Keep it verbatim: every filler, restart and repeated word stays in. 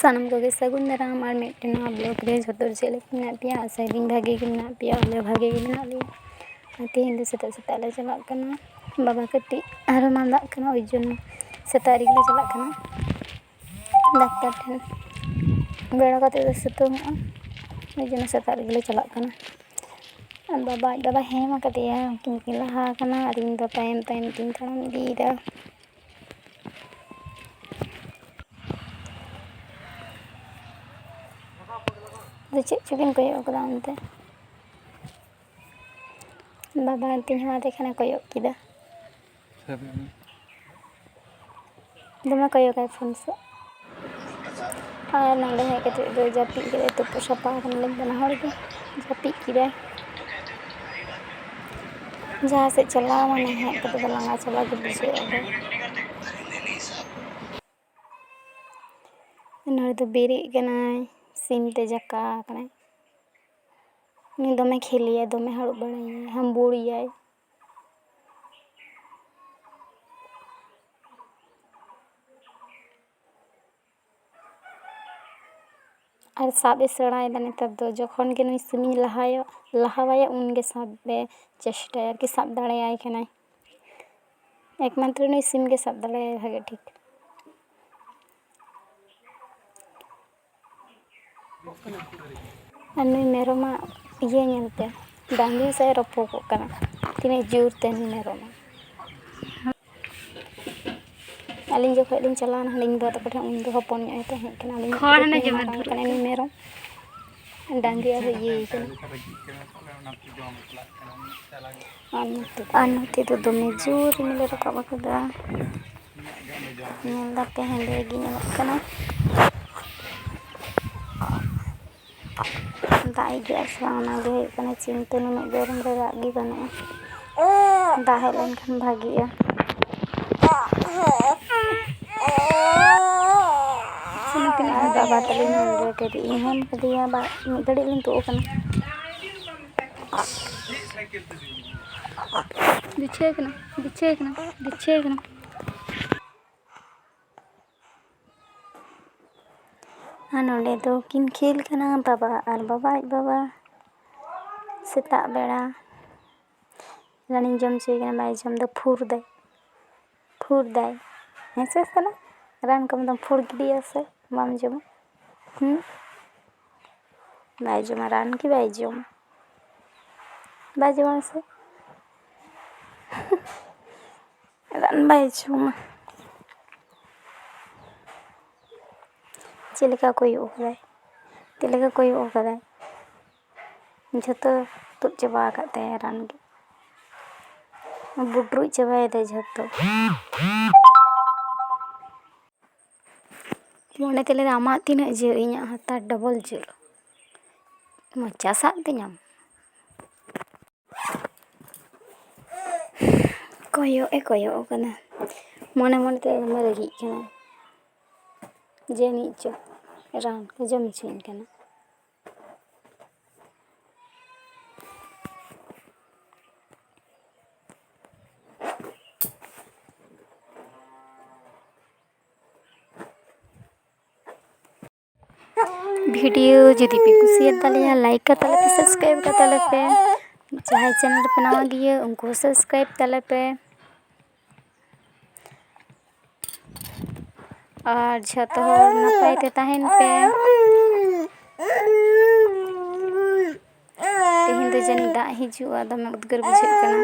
ᱥᱟᱱᱟᱢ ᱠᱚᱜᱮ ᱥᱟᱹᱜᱩᱱ ᱫᱟᱨᱟᱢ ᱟᱨ ᱢᱤᱫᱴᱮᱱ ᱱᱚᱣᱟ ᱵᱞᱚᱜ ᱨᱮ᱾ ᱡᱷᱚᱛᱚ ᱦᱚᱲ ᱪᱮᱫ ᱞᱮᱠᱟ ᱢᱮᱱᱟᱜ ᱯᱮᱭᱟ? ᱟᱥᱟᱭᱫᱟᱹᱧ ᱵᱷᱟᱜᱮ ᱜᱮ ᱢᱮᱱᱟᱜ ᱯᱮᱭᱟ, ᱟᱞᱮ ᱵᱷᱟᱜᱮ ᱜᱮ ᱢᱮᱱᱟᱜ ᱞᱮᱭᱟ᱾ ᱟᱨ ᱛᱮᱦᱮᱧ ᱫᱚ ᱥᱮᱛᱟᱜ ᱥᱮᱛᱟᱜ ᱞᱮ ᱪᱟᱞᱟᱜ ᱠᱟᱱᱟ᱾ ᱵᱟᱵᱟ ᱠᱟᱹᱴᱤᱡ ᱟᱨᱦᱚᱸ ᱢᱟᱸᱫᱟᱜ ᱠᱟᱱᱟ, ᱳᱭ ᱡᱚᱱᱱᱚ ᱥᱮᱛᱟᱜ ᱨᱮᱜᱮ ᱞᱮ ᱪᱟᱞᱟᱜ ᱠᱟᱱᱟ ᱰᱟᱠᱛᱟᱨ ᱴᱷᱮᱱ᱾ ᱵᱮᱲᱟ ᱠᱟᱛᱮ ᱫᱚ ᱥᱤᱛᱩᱝᱚᱜᱼᱟ, ᱳᱭ ᱡᱚᱱᱱᱚ ᱥᱮᱛᱟᱜ ᱨᱮᱜᱮ ᱞᱮ ᱪᱟᱞᱟᱜ ᱠᱟᱱᱟ᱾ ᱟᱨ ᱵᱟᱵᱟ, ᱟᱡ ᱵᱟᱵᱟ ᱦᱮᱢ ᱟᱠᱟᱫᱮᱭᱟ, ᱩᱱᱠᱤᱱ ᱠᱤᱱ ᱞᱟᱦᱟ ᱟᱠᱟᱱᱟ ᱟᱨ ᱤᱧ ᱫᱚ ᱛᱟᱭᱚᱢ ᱛᱟᱭᱚᱢ ᱛᱤᱧ ᱛᱟᱲᱟᱢ ᱤᱫᱤᱭᱮᱫᱟ᱾ ᱟᱫᱚ ᱪᱮᱫ ᱪᱚᱠᱤᱱ ᱠᱚᱭᱚᱜ ᱠᱟᱫᱟ ᱚᱱᱛᱮ᱾ ᱵᱟᱵᱟ ᱛᱤᱧ ᱦᱚᱸ ᱟᱫᱮ ᱠᱷᱟᱱᱮ ᱠᱚᱭᱚᱜ ᱠᱮᱫᱟ᱾ ᱫᱚᱢᱮ ᱠᱚᱭᱚᱜᱟᱭ ᱯᱷᱳᱱ ᱥᱮᱫ᱾ ᱟᱨ ᱱᱚᱸᱰᱮ ᱦᱮᱡ ᱠᱟᱛᱮᱫ ᱫᱚ ᱡᱟᱹᱯᱤᱫ ᱠᱮᱫᱟᱭ, ᱛᱩᱯᱩ ᱥᱟᱯᱷᱟ ᱟᱠᱟᱱᱟᱞᱤᱧ ᱵᱟᱱᱟ ᱦᱚᱲ ᱜᱮ᱾ ᱡᱟᱹᱯᱤᱫ ᱠᱮᱫᱟᱭ᱾ ᱡᱟᱦᱟᱸ ᱥᱮᱫ ᱪᱟᱞᱟᱣ ᱢᱟᱱᱮ ᱦᱮᱡ ᱠᱟᱛᱮᱫ ᱫᱚ ᱞᱟᱸᱜᱟ ᱪᱟᱵᱟ ᱜᱮ ᱵᱩᱡᱷᱟᱹᱜᱼᱟ ᱟᱫᱚ᱾ ᱱᱚᱰᱮ ᱫᱚ ᱵᱮᱨᱮᱫ ᱠᱟᱱᱟᱭ, ᱥᱤᱢ ᱛᱮ ᱡᱟᱠᱟ ᱟᱠᱟᱱᱟᱭ᱾ ᱩᱱᱤ ᱫᱚᱢᱮ ᱠᱷᱮᱞᱮᱭᱟᱭ, ᱫᱚᱢᱮ ᱦᱟᱹᱨᱩᱵ ᱵᱟᱲᱟᱭᱟᱭ, ᱦᱟᱢᱵᱩᱲᱮᱭᱟᱭ᱾ ᱟᱨ ᱥᱟᱵ ᱮ ᱥᱮᱬᱟᱭᱮᱫᱟ ᱱᱮᱛᱟᱨ ᱫᱚ᱾ ᱡᱚᱠᱷᱚᱱ ᱜᱮ ᱱᱩᱭ ᱥᱤᱢᱤᱧ ᱞᱟᱦᱟᱭᱟ, ᱞᱟᱦᱟᱣᱟᱭᱟ, ᱩᱱᱜᱮ ᱥᱟᱵ ᱮ ᱪᱮᱥᱴᱟᱭᱟ, ᱟᱨᱠᱤ ᱥᱟᱵ ᱫᱟᱲᱮᱭᱟᱭ ᱠᱟᱱᱟᱭ᱾ ᱮᱠᱢᱟᱛᱨᱚ ᱱᱩᱭ ᱥᱤᱢ ᱜᱮ ᱥᱟᱵ ᱫᱟᱲᱮᱭᱟᱭ ᱵᱷᱟᱜᱮ ᱴᱷᱤᱠ᱾ ᱟᱨ ᱱᱩᱭ ᱢᱮᱨᱚᱢᱟᱜ ᱤᱭᱟᱹ ᱧᱮᱞᱛᱮ ᱰᱟᱝᱨᱤ ᱥᱟᱶ ᱮ ᱨᱚᱯᱚᱜᱚᱜ ᱠᱟᱱᱟ, ᱛᱤᱱᱟᱹᱜ ᱡᱳᱨ ᱛᱮ ᱱᱩᱭ ᱢᱮᱨᱚᱢᱟᱜ᱾ ᱟᱹᱞᱤᱧ ᱡᱚᱠᱷᱚᱱ ᱞᱤᱧ ᱪᱟᱞᱟᱣᱱᱟ ᱦᱟᱸᱰᱮ ᱤᱧ ᱵᱟᱵᱟ ᱛᱟᱠᱚ ᱴᱷᱮᱱ, ᱩᱱ ᱫᱚ ᱦᱚᱯᱚᱱ ᱧᱚᱜ ᱮ ᱛᱟᱦᱮᱸ ᱠᱟᱱᱟ᱾ ᱟᱹᱞᱤᱧ ᱠᱷᱚᱲ ᱦᱟᱱᱮ ᱡᱚᱢᱮ ᱢᱟᱨᱟᱝ ᱫᱩᱲᱩᱵ ᱠᱟᱱᱟ ᱱᱩᱭ ᱢᱮᱨᱚᱢ, ᱰᱟᱝᱨᱤ ᱟᱨᱦᱚᱸ ᱤᱭᱟᱹᱭ ᱠᱟᱱᱟ᱾ ᱟᱨ ᱱᱚᱛᱮ ᱫᱚ ᱫᱚᱢᱮ ᱡᱳᱨ ᱨᱤᱢᱤᱞ ᱮ ᱨᱟᱠᱟᱵ ᱟᱠᱟᱫᱟ᱾ ᱧᱮᱞ ᱫᱟᱯᱮ, ᱦᱮᱸᱫᱮ ᱜᱮ ᱧᱮᱞᱚᱜ ᱠᱟᱱᱟ᱾ ᱫᱟᱜ ᱦᱤᱡᱩᱜᱼᱟ ᱥᱮ ᱵᱟᱝ, ᱚᱱᱟᱜᱮ ᱦᱩᱭᱩᱜ ᱠᱟᱱᱟ ᱪᱤᱱᱛᱟᱹ᱾ ᱱᱩᱱᱟᱹᱜ ᱜᱚᱨᱚᱢ ᱨᱮ ᱫᱟᱜ ᱜᱮ ᱵᱟᱹᱱᱩᱜᱼᱟ᱾ ᱫᱟᱜ ᱦᱮᱡ ᱞᱮᱱᱠᱷᱟᱱ ᱵᱷᱟᱜᱤᱜᱼᱟ᱾ ᱵᱟᱵᱟ ᱛᱟᱹᱞᱤᱧ ᱦᱚᱸ ᱚᱸᱰᱮ ᱠᱟᱹᱴᱤᱡ ᱤᱧ ᱦᱮᱢ ᱠᱮᱫᱮᱭᱟ, ᱵᱟ-, ᱢᱤᱫ ᱜᱷᱟᱹᱲᱤᱡ ᱞᱤᱧ ᱛᱩᱫ ᱟᱠᱟᱱᱟ᱾ ᱵᱤᱪᱷᱟᱹ ᱠᱟᱱᱟ, ᱵᱤᱪᱷᱟᱹ ᱠᱟᱱᱟ, ᱵᱤᱪᱷᱟᱹ ᱠᱟᱱᱟ᱾ ᱟᱨ ᱱᱚᱰᱮ ᱫᱚ ᱠᱤᱱ ᱠᱷᱮᱞ ᱠᱟᱱᱟ, ᱵᱟᱵᱟ ᱟᱨ ᱵᱟᱵᱟ ᱟᱡ ᱵᱟᱵᱟ᱾ ᱥᱮᱛᱟᱜ ᱵᱮᱲᱟ ᱨᱟᱱᱤᱧ ᱡᱚᱢ ᱦᱚᱪᱚᱭᱮ ᱠᱟᱱᱟ, ᱵᱟᱭ ᱡᱚᱢ ᱫᱟ, ᱯᱷᱩᱨ ᱫᱟᱭ, ᱯᱷᱩᱨ ᱫᱟᱭ᱾ ᱦᱮᱸ ᱥᱮ ᱥᱟᱞᱟ, ᱨᱟᱱ ᱠᱚ ᱢᱮᱛᱟᱢ ᱯᱷᱩᱨ ᱜᱤᱰᱤᱭᱟ ᱥᱮ ᱵᱟᱢ ᱡᱚᱢᱟ? ᱦᱩᱸ? ᱵᱟᱭ ᱡᱚᱢᱟ, ᱨᱟᱱ ᱜᱮ ᱵᱟᱭ ᱡᱚᱢᱟ᱾ ᱵᱟᱭ ᱡᱚᱢᱟ ᱥᱮ? ᱨᱟᱱ ᱵᱟᱭ ᱡᱚᱢᱟ᱾ ᱪᱮᱫ ᱞᱮᱠᱟ ᱠᱚᱭᱚᱜ ᱠᱟᱫᱟᱭ, ᱪᱮᱫ ᱞᱮᱠᱟ ᱠᱚᱭᱚᱜ ᱠᱟᱫᱟᱭ᱾ ᱡᱷᱚᱛᱚ ᱛᱩᱫ ᱪᱟᱵᱟ ᱟᱠᱟᱫ ᱛᱟᱭᱟ ᱨᱟᱱ ᱜᱮ᱾ ᱵᱩᱰᱨᱩᱡ ᱪᱟᱵᱟᱭᱮᱫᱟᱭ ᱡᱷᱚᱛᱚ᱾ ᱢᱚᱱᱮ ᱛᱮ ᱞᱟᱹᱭᱫᱟ, ᱟᱢᱟᱜ ᱛᱤᱱᱟᱹᱜ ᱡᱳᱨ, ᱤᱧᱟᱹᱜ ᱦᱚᱸ ᱛᱟᱨ ᱰᱚᱵᱚᱞ ᱡᱳᱨ᱾ ᱢᱚᱪᱟ ᱥᱟᱵ ᱛᱤᱧᱟᱢ᱾ ᱠᱚᱭᱚᱜ ᱮ ᱠᱚᱭᱚᱜ ᱠᱟᱱᱟ᱾ ᱢᱚᱱᱮ ᱢᱚᱱᱮ ᱛᱮ ᱫᱚᱢᱮ ᱨᱟᱹᱜᱤᱜ ᱠᱟᱱᱟ᱾ ᱡᱟᱹᱱᱤᱡ ᱪᱚ ᱨᱟᱱ ᱠᱚ ᱡᱚᱢ ᱦᱚᱪᱚᱧ ᱠᱟᱱᱟ᱾ ᱵᱷᱤᱰᱤᱭᱳ ᱡᱩᱫᱤ ᱯᱮ ᱠᱩᱥᱤᱭᱟᱫ ᱛᱟᱞᱮᱭᱟ, ᱞᱟᱭᱤᱠ ᱠᱟᱛᱟᱞᱮ ᱯᱮ, ᱥᱟᱵᱥᱠᱨᱟᱭᱤᱵ ᱠᱟᱛᱟᱞᱮ ᱯᱮ᱾ ᱡᱟᱦᱟᱸᱭ ᱪᱮᱱᱮᱞ ᱨᱮᱯᱮ ᱱᱟᱣᱟ ᱜᱮᱭᱟ, ᱩᱱᱠᱩ ᱦᱚᱸ ᱥᱟᱵᱥᱠᱨᱟᱭᱤᱵ ᱛᱟᱞᱮ ᱯᱮ᱾ ᱟᱨ ᱡᱷᱚᱛᱚ ᱦᱚᱲ ᱱᱟᱯᱟᱭ ᱛᱮ ᱛᱟᱦᱮᱱ ᱯᱮ᱾ ᱛᱮᱦᱮᱧ ᱫᱚ ᱡᱟᱹᱱᱤᱡ ᱫᱟᱜ ᱦᱤᱡᱩᱜᱼᱟ, ᱫᱚᱢᱮ ᱩᱫᱽᱜᱟᱹᱨ ᱵᱩᱡᱷᱟᱹᱜ ᱠᱟᱱᱟ᱾